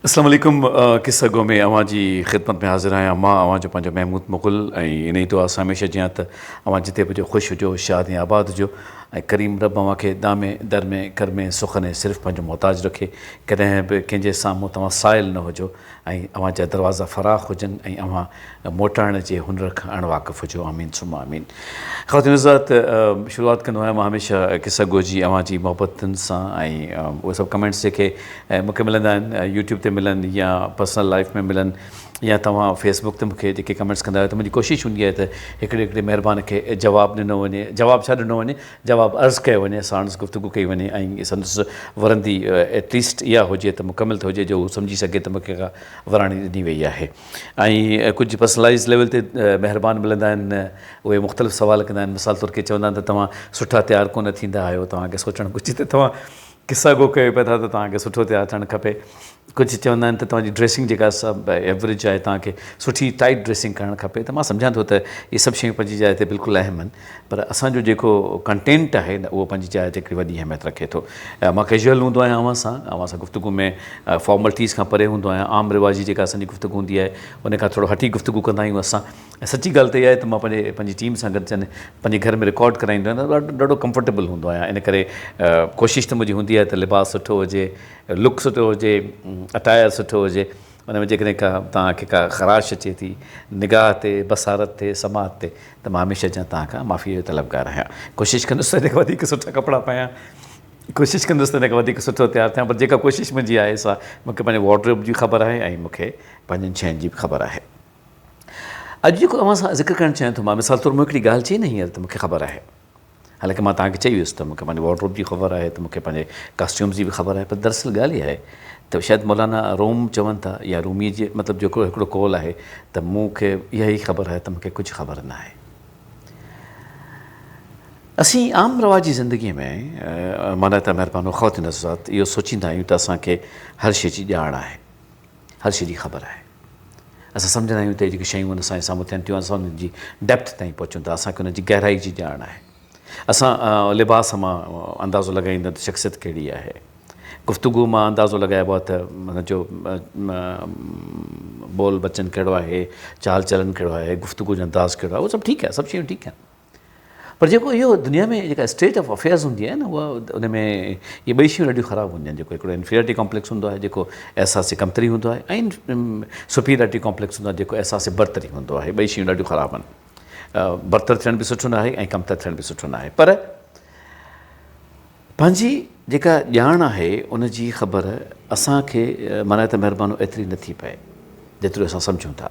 اسلام عليڪم قصه گو ۾ اوهان جي خدمت ۾ حاضر آهيان مان اوهان جو پنهنجو محمود مغل ۽ انهي دعا سان هميشه جيان ته اوهان جتي به هجو خوش هجو شاد ۽ آباد هجو ۽ ڪريم رب اوهان کي دامي درمي ڪرمي سخني صرف پنهنجو محتاج رکي ڪڏهن به ڪنهن جي سامهون توهان سائل نه هجو ۽ اوهان جا دروازا فراخ هجن ۽ اوهان موٽائڻ جي هنر کان اڻ واقف هجو آمين ثم آمين. خواتين حضرات شروعات ڪندو آهيان مان هميشه قصه گو جي اوهان جي محبتن سان ۽ اهي سڀ ڪمينٽس جيڪي مون کي ملندا آهن يوٽيوب تي ملن يا پرسنل لائف ۾ ملن يا توهان فيس بڪ تي مون کي جيڪي ڪمينٽس ڪندا آهيو ته منهنجي ڪوشش هوندي آهي ته هڪڙي هڪڙي مهربان کي جواب ڏنو وڃي جواب ڇا ڏنو وڃي جواب عرض ڪيو وڃي ساڻس گفتگو ڪئي وڃي ۽ سندس ورندي ايٽليسٽ اها هجي ته مڪمل ته هجي جو هو سمجهي سگهي ته مون کي ڪا وراڻي ڏني وئي آهي ۽ ڪجهه پرسنلائيز ليول تي مهربان ملندا آهن اهي مختلف سوال ڪندا آهن مثال طور ڪي چوندا آهن ته توهان سٺا تيار ڪونه ٿيندا آهيو توهان کي سوچڻ گهرجي ته توهان قصا گو ڪيو پيا ٿا ته توهان کي سٺو تيار ٿيڻ کپي ڪجهه چوندا آهن ته توهان جي ڊريسنگ جيڪا سا ايوريج آهي توهان کي سٺي ٽائيٽ ڊريسنگ ڪرڻ کپي ته مان سمجهان ٿو ته اهي سڀ شيون پنهنجي جاء تي بلڪل اهم آهن پر اسان جو جيڪو ڪنٽينٽ آهي نه اهو پنهنجي جاء تي هڪڙي وڏي اهميت رکي ٿو. مان ڪيجوئل هوندو آهيان اوهان سان، اوهان سان گفتگو ۾ فارملٽيز کان پري هوندو آهيان، عام رواجي جيڪا اسان جي گفتگو هوندي آهي ان کان ٿورو هٽي گفتگو ڪندا آهيون اسان ۽ سچي ڳالهه ته اها آهي ته مان پنهنجي پنهنجي ٽيم سان گڏ جڏهن پنهنجي گهر ۾ رڪارڊ ڪرائيندو آهيان ته ڏاڍو ڪمفرٽيبل هوندو آهيان ان ڪري ڪوشش ته منهنجي هوندي آهي ته لباس سٺو هجي، لڪ سٺو هجي، اٽائر سٺو هجي. ان ۾ جيڪڏهن ڪا توهان کي ڪا خراش اچي ٿي نگاهه تي، بصارت تي، سماعت تي ته مان هميشه جيان توهان کان معافيء جو طلبگار آهيان. ڪوشش ڪندس ته ان کان وڌيڪ سٺا ڪپڙا پايان. ڪوشش ڪندس ته ان کان وڌيڪ سٺو تيار ٿيان پر جيڪا ڪوشش منهنجي آهي سا مون کي پنهنجي وارڊروب جي خبر آهي ۽ مون کي پنهنجين شين جي به خبر آهي. اڄ جيڪو اوهان سان ذڪر ڪرڻ چاهيان ٿو مان مثال طور مون هڪڙي ڳالهه چئي نه هينئر ته مون کي خبر آهي. حالانڪه مان توهان کي چئي ويس ته مون کي پنهنجي وارڊروب جي خبر آهي ته مون کي پنهنجي ڪاسٽيومز جي به خبر آهي پر دراصل ڳالهه اها آهي ته شايد مولانا روم چون ٿا يا رومي جي مطلب جيڪو هڪڙو قول آهي ته مون کي اها ئي خبر آهي ته مون کي ڪجهه خبر نه آهي. اسين عام رواجي زندگيء ۾ معنيٰ ته مهربانو خواتين حضرات اهو سوچيندا آهيون ته اسان کي هر شيء جي ڄاڻ آهي. هر شيء جي خبر آهي. اسان سمجهندا آهيون ته اهي جيڪي شيون اسان جي سامهون ٿين ٿيون اسان انهن جي ڊيپٿ تائين پهچون ٿا اسان کي انهن جي گهرائي جي ڄاڻ آهي. اسان لباس مان اندازو لڳائيندا آهيون ته شخصيت ڪهڙي آهي. گفتگو مان اندازو لڳائبو آهي ته هن جو ٻول بچن ڪهڙو آهي، چال چلن ڪهڙو آهي، گفتگو جو انداز ڪهڙو آهي اهو سڀ ٺيڪ آهي سڀ شيون ٺيڪ آهن. پر جيڪو اهو دنيا ۾ جيڪا اسٽيٽ آف افيئرز هوندي آهي نه اها ان ۾ اهي ٻئي شيون ڏاڍيون خراب هونديون آهن جيڪو هڪڙو انفيريئرٽي ڪامپليڪس هوندو آهي جيڪو احساس ڪمتري هوندو آهي ۽ سپيريئرٽي ڪامپليڪس هوندو آهي جيڪو احساس برتري هوندو آهي ٻئي شيون ڏاڍيون خراب آهن برتر ٿيڻ به سٺو نه آهي ۽ ڪمتر ٿيڻ به سٺو نه آهي پر پنهنجي جيڪا ڄاڻ آهي ان جي خبر اسان کي معنيٰ ته مهربانو ايتري نٿي پئي جيترو اسان سمجهون ٿا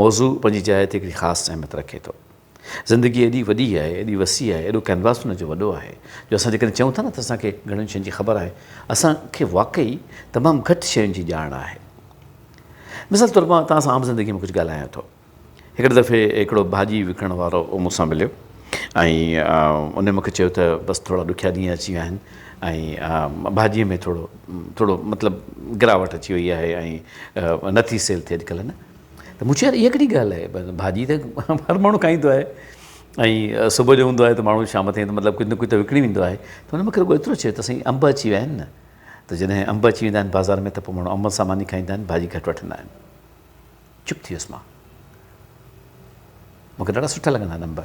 موضوع پنهنجي جاء تي هڪڙي خاص اهميت رکي ٿو. زندگي ايڏي وڏي آهي، ايڏي وسيع آهي، ايڏو ڪينواس ان جو وڏو آهي جو اسان جيڪڏهن چئون ٿا نه ته اسان کي گهڻين شين جي خبر آهي، اسان کي واقعي تمام گهٽ شين جي ڄاڻ آهي. مثال طور مان توهان سان عام زندگي ۾ ڪجهه ڳالهايان ٿو. هڪڙي دفعي هڪڙو ڀاڄي وڪڻڻ وارو مون سان مليو ۽ ان مون کي چيو ته بس ٿورا ڏکيا ڏينهن اچي ويا آهن ۽ ڀاڄيء ۾ ٿورو ٿورو مطلب گراوٽ اچي وئي آهي ۽ نٿي سيل ٿئي اڄڪلهه نه ته مون چيو يار اها ڪهڙي ڳالهه آهي ڀاڄي ته هر ماڻهو کائيندو آهي ۽ صبح جو هوندو آهي ته ماڻهو شام تائين ته مطلب ڪجهه نه ڪجهه ته وڪڻي ويندو آهي ته هن مون کي رڳو ايترو چيو ته سائين انب اچي ويا آهن نه ته جڏهن انب اچي ويندا آهن بازار ۾ ته پوء ماڻهو انب سان ماني کائيندا آهن ڀاڄي گهٽ وٺندا آهن چپ ٿي ويس مان. مون کي ڏاڍا سٺا لڳندا آهن انب.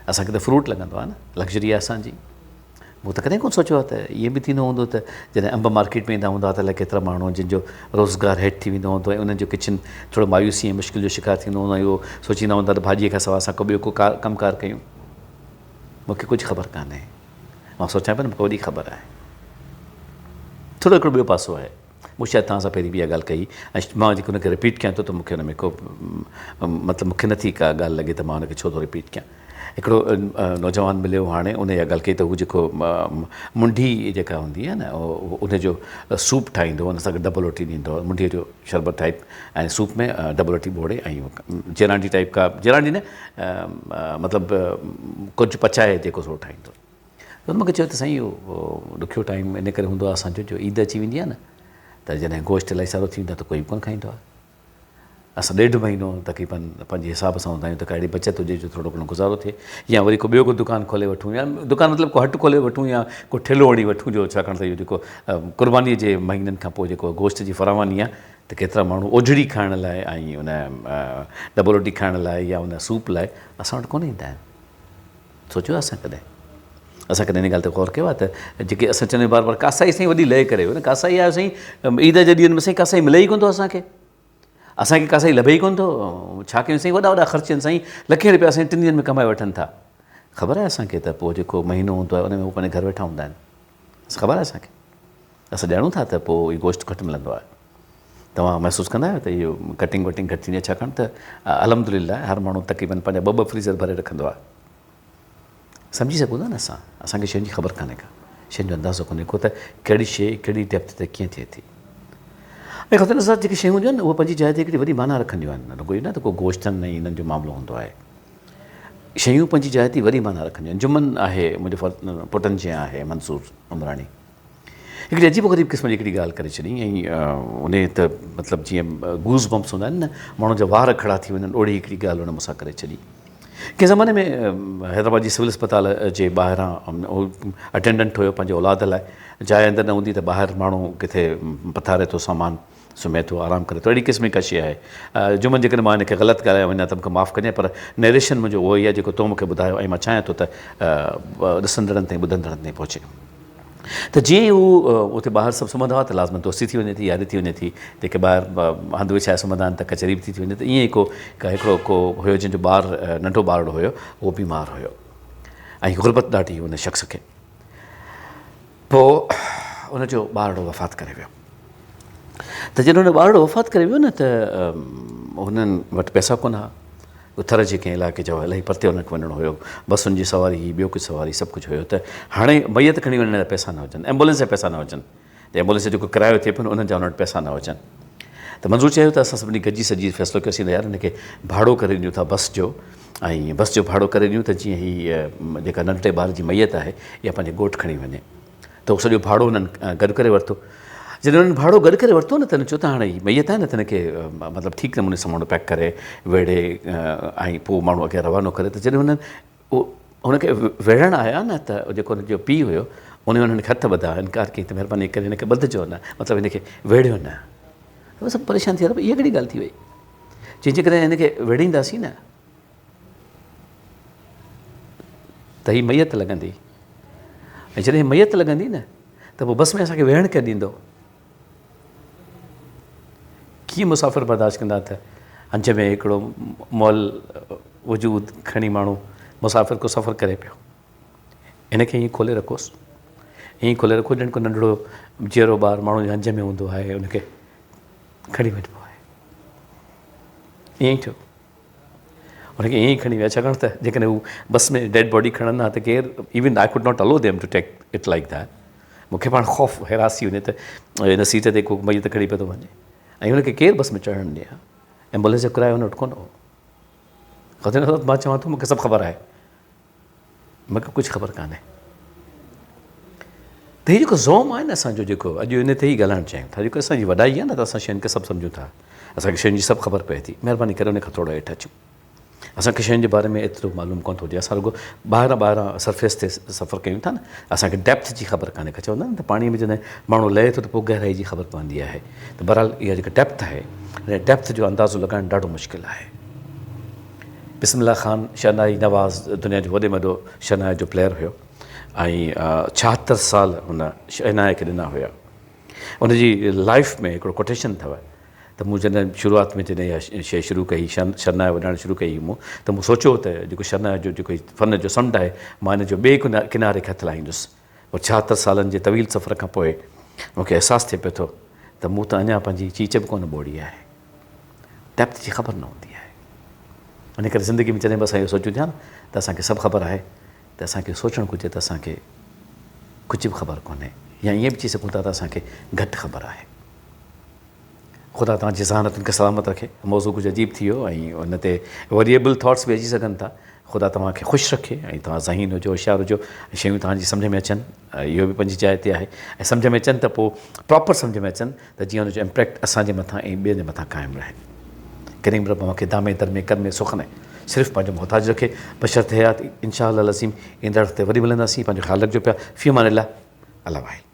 اسان کي ته فروٽ لڳندو آهي نه، لگزري آهي اسان جي. مون ته ڪڏهن ڪونه سوچيو آهي ته ائين به ٿيندو هوندو ته جڏهن انب مارڪيٽ ۾ ايندا هوندا ته الائي ڪيترا ماڻهو جن جو روزگار هيٺ ٿي ويندو هوندو ۽ انهن جو ڪچن ٿورو مايوسي ۽ مشڪل جو شڪار ٿيندو هوندو ۽ اهو سوچيندا هوندا ته ڀاڄيء کان سواء اسان ڪو ٻيو ڪو ڪم ڪار ڪيون. مون کي ڪجهه خبر ڪانهي. مان سوچيان پيو نه مون کي وڏي خبر آهي. ٿورو هڪڙو ٻيو پاسو آهي. مون شايد توهان سان پهرين به اها ڳالهه ڪئي ۽ مان جيڪو ان کي رپيٽ ڪيان ٿو ته مون کي ان ۾ ڪو مطلب مون کي نٿي ڪا ڳالهه لڳي ته مان ان کي ڇو ٿو رپيٽ ڪيان. هڪڙو نوجوان مليو هاڻي ان اها ڳالهه ڪئي ته هو جيڪو منڍي جيڪا هوندي آهي نه ان جو سوپ ٺاهيندو ان سان گڏ ڊبل روٽي ڏيندو هو منڍي جو شربت ٽائپ ۽ سوپ ۾ ڊبل روٽي ٻوڙي ۽ جيرانڊي ٽائپ کا جيرانڊي نه مطلب ڪجهه پچائي جيڪو سو ٺاهيندو هن مون کي چيو ته سائين اهو ڏکيو ٽائيم ان ڪري هوندو آهي اسان جو جو عيد اچي ويندي آهي نه ته جڏهن گوشت الاهي سارو ٿي ويندو آهي ته ڪوئي به ڪونه کائيندو آهي. اسان ڏيڍ مهينو تقريبن پنهنجي حساب سان هوندا آهيون ته ڪا اهڙي بچت هجي جو ٿورو گهڻو گذارو ٿئي يا وري ڪو ٻيو ڪو دڪان کولي وٺون يا دڪان مطلب ڪو هٽ کولي وٺون يا ڪو ٺيلو هڻي وٺون جو ڇاڪاڻ ته اهو جيڪو قرباني جي مهينن کان پوء جيڪو گوشت جي فراواني آهي ته ڪيترا ماڻهو اوجهڙي کائڻ لاء ۽ ان ڊبل روٽي کائڻ لاء يا ان سوپ لاء اسان وٽ ڪونه ايندا آهن. سوچيو آهي اسان ڪڏهن؟ اسان ڪڏهن ان ڳالهه تي غور ڪيو آهي ته جيڪي اسان چوندا آهيون بار بار ڪاسائي سائين وڏي لئه ڪري ويو نه ڪاسائي آيو سائين عيد جي ڏينهن ۾ سائين ڪاسائي ملي ئي ڪونه ٿو اسان کي اسان کي ڪاسائي لڀي ئي ڪونه ٿو ڇا ڪيون سائين وڏا وڏا خرچ آهن سائين لکين روپيا سائين ٽن ڏينهن ۾ ڪمائي وٺن ٿا خبر آهي اسان کي ته پوء جيڪو مهينو هوندو آهي ان ۾ هو پنهنجي گهر ويٺا هوندا آهن خبر آهي اسان کي اسان ڄاڻون ٿا ته پوء اهو گوشت گهٽ ملندو آهي. توهان محسوس ڪندا آهيو ته اهو ڪٽنگ وٽنگ گهٽ ٿيندي آهي ڇاڪاڻ ته الحمد لله هر ماڻهو تقريبن پنهنجا ٻه ٻه فريزر ڀري رکندو آهي. سمجهي سگهون ٿا نه اسان اسان کي شين جي خبر ڪانهي ڪا شين جو اندازو ڪونهي ڪو ته ڪهڙي شيء ڪهڙي ڊيپٿ تي ڪيئن ٿئي ٿي. ۽ خدا نظر جيڪي شيون هونديون آهن اهي پنهنجي جاء تي هڪڙي وڏي معنيٰ رکنديون آهن رڳو اهو نه ته ڪو گوشتن ۽ انهن جو معاملو هوندو آهي. شيون پنهنجي جاء تي وڏي معنيٰ رکنديون آهن. جمن آهي منهنجي پٽن جيان آهي منصور عمراڻي. هڪڙي عجيب و غريب قسم جي هڪڙي ڳالهه ڪري ڇڏي ۽ انهي ته مطلب جيئن گوز بمپس هوندا آهن نه ماڻهن جا وار کڙا ٿي وڃن اوڙي هڪڙي ڳالهه هن مون سان ڪري ڇڏي. ڪنهن زماني ۾ حيدرآباد جي سول اسپتال جي ٻاهران اٽينڊنٽ هيو پنهنجي اولاد لاء جاء اندر نه هوندي ته ٻاهر ماڻهو ڪٿي پٿاري ٿو سامان سمهي ٿو آرام ڪري ٿو اهڙي قسم جي ڪا شيء آهي جمن جيڪڏهن مان هن کي غلط ڳالهايو وڃان ته مون کي معاف ڪجانء پر نيريشن منهنجو اهو ئي آهي جيڪو تو مون کي ٻڌايو ۽ مان چاهيان ٿو ته ڏسندڙن تائين ٻڌندڙن تائين پهچي. ته جيئن ئي هو اتي ٻاهر سڀ سمهندا هئا ته لازمن دوستي ٿي وڃي ٿي، ياري ٿي وڃي ٿي، جيڪي ٻاهر هنڌ وڇائي سمهندا آهن ته ڪچهري به ٿي ٿي وڃي ته ائين ئي ڪو هڪڙو ڪو هيو جنهن جو ٻار ننڍو ٻارڙو هيو اهو بيمار هيو ۽ غربت ڏاڍي هئي ان شخص کي پوء ان جو ٻارڙو وفات ڪري ويو ته جڏهن ان ٻارڙو وفات ڪري ويو نه ته هنن وٽ پئسا ڪونه هئا ٿر جي ڪنهن علائقي جا هئا، الاهي پرتي انهن کي وڃڻو هيو، بسن جي سواري هئي، ٻيو ڪجهه سواري سڀ ڪجهه هيو ته هاڻي ميت کڻي وڃڻ جا پئسا نه هجن، ايمبولينس جا پئسا نه هجن ته ايمبولينس جو جيڪو ڪرايو ٿئي پيو نه انهن جا انهن وٽ پئسا نه هجن ته منظور چيو ته اسان سڀني گڏجي سڏجي فيصلو ڪيوسين ته يار هن کي ڀاڙو ڪري ڏيون ٿا بس جو ۽ بس جو ڀاڙو ڪري ڏيون ته جيئن هي جيڪا ننڍڙي ٻار جي ميت آهي اها پنهنجي ڳوٺ کڻي وڃي. ته اهو سڄو ڀاڙو هنن گڏ ڪري ورتو. جڏهن هنن ڀاڙو گڏ ڪري ورتو نه ته هنن چيو ته هاڻي هي ميت آهي نه ته هن کي مطلب ٺيڪ نموني سان ماڻهو پيڪ ڪري ويڙهي ۽ پوء ماڻهو اڳيان روانو ڪري ته جڏهن هنن هن کي ويڙهڻ آيا نه ته جيڪو هن جو پيء هيو ان هنن کي هٿ ٻڌا انڪار ڪيائين ته مهرباني ڪري هن کي ٻڌجو نه مطلب هن کي ويڙهيو نه ته سڀ پريشان ٿي ويا ته اها ڪهڙي ڳالهه ٿي وئي چي جيڪڏهن هن کي ويڙهينداسين نه ته هي ميت لڳندي ۽ جڏهن ميت لڳندي نه ته پوء بس ۾ اسان کي ويهڻ ڪير ڏيندو؟ ڪيئن مسافر برداشت ڪندا ته هنج ۾ هڪڙو مئل وجود کڻي ماڻهو مسافر ڪو سفر ڪري پيو. هن کي ائين کولي رکوس، ائين کولي رکو ڄڻ ڪو ننڍڙو جيئرو ٻار ماڻهو جي هنج ۾ هوندو آهي ان کي کڻي وڃبو آهي. ائين ئي ٿيو. هن کي ائين ئي کڻي ويا ڇاڪاڻ ته جيڪڏهن هو بس ۾ ڊيڊ باڊي کڻن ها ته ڪير even I could not allow them to take it like that مون کي پاڻ خوف حراس ٿي وڃي ته هن سيٽ تي ڪو ميت کڻي پيو ٿو وڃي ۽ هن کي ڪير بس ۾ چڙهڻ ڏي ها ايمبولينس جو ڪرايو هن وٽ ڪونه هو خدا مان چوان ٿو مون کي سڀ خبر آهي مون کي ڪجهه خبر ڪانهي ته هي جيڪو زوم آهي نه اسان جو جيڪو اڄ ان تي ئي ڳالهائڻ چاهيون ٿا جيڪو اسان جي وڏائي آهي نه ته اسان شين کي سڀ سمجهون ٿا اسان کي شين جي سڀ خبر پئي ٿي مهرباني ڪري ان کان ٿورو هيٺ اچون اسان کي شين جي باري ۾ ايترو معلوم ڪونه ٿو هجي اسان رڳو ٻاهران ٻاهران سرفيس تي سفر ڪيون ٿا نه اسان کي ڊيپٿ جي خبر ڪانهي ڪا چوندا آهن ته پاڻي ۾ جڏهن ماڻهو لهي ٿو ته پوء گهرائي جي خبر پوندي آهي ته بهرحال اها جيڪا ڊيپٿ آهي ان ڊيپٿ جو اندازو لڳائڻ ڏاڍو مشڪل آهي بسم الله خان شهنائي نواز دنيا جو وڏي ۾ وڏو شهنائي جو پليئر هيو ۽ 76 سال هن شهنائي کي ڏنا هيا. ان جي لائيف ۾ هڪڙو ڪوٽيشن اٿو ته مون جڏهن شروعات ۾ جڏهن اها شيء شروع ڪئي شرنائي وڄائڻ شروع ڪئي مون ته مون سوچيو ته جيڪو شرنائي جو جيڪو فن جو سمنڊ آهي مان ان جو ٻئي ڪناري کي هٿ لاهيندس پر 76 سالن جي طويل سفر کان پوء مون کي احساس ٿئي پيو ٿو ته مون ته اڃا پنهنجي چيچ به ڪونه ٻوڙي آهي. ڊيپٿ جي خبر نه هوندي آهي. ان ڪري زندگي ۾ جڏهن به اسان اهو سوچيون ٿا نه ته اسان کي سڀ خبر آهي ته اسان کي سوچڻ گهرجي ته اسان کي ڪجهه به خبر ڪونهي يا ائين به چئي سگهون ٿا ته اسان کي گهٽ خبر آهي. خدا توهان جي ذهانتن کي سلامت رکي. موضوع ڪجهه عجيب ٿي ويو ۽ ان تي ويريئبل ٿاٽس به اچي سگهن ٿا. خدا توهان کي خوش رکي ۽ توهان ذهين هجو هوشيار هجو ۽ شيون توهان جي سمجهه ۾ اچن اهو به پنهنجي جاء تي آهي ۽ سمجهه ۾ اچن ته پوء پراپر سمجهه ۾ اچن ته جيئن ان جو امپيڪٽ اسان جي مٿان ۽ ٻين جي مٿان قائم رهي. ڪريم رب اوهان کي دامي درمي ڪرمي سخن ۽ صرف پنهنجو محتاج رکي بشرط حيات انشاء الله العظيم ايندڙ هفتي وري ملنداسين پنهنجو خيال رکجو پيا في امان الله الله واهي.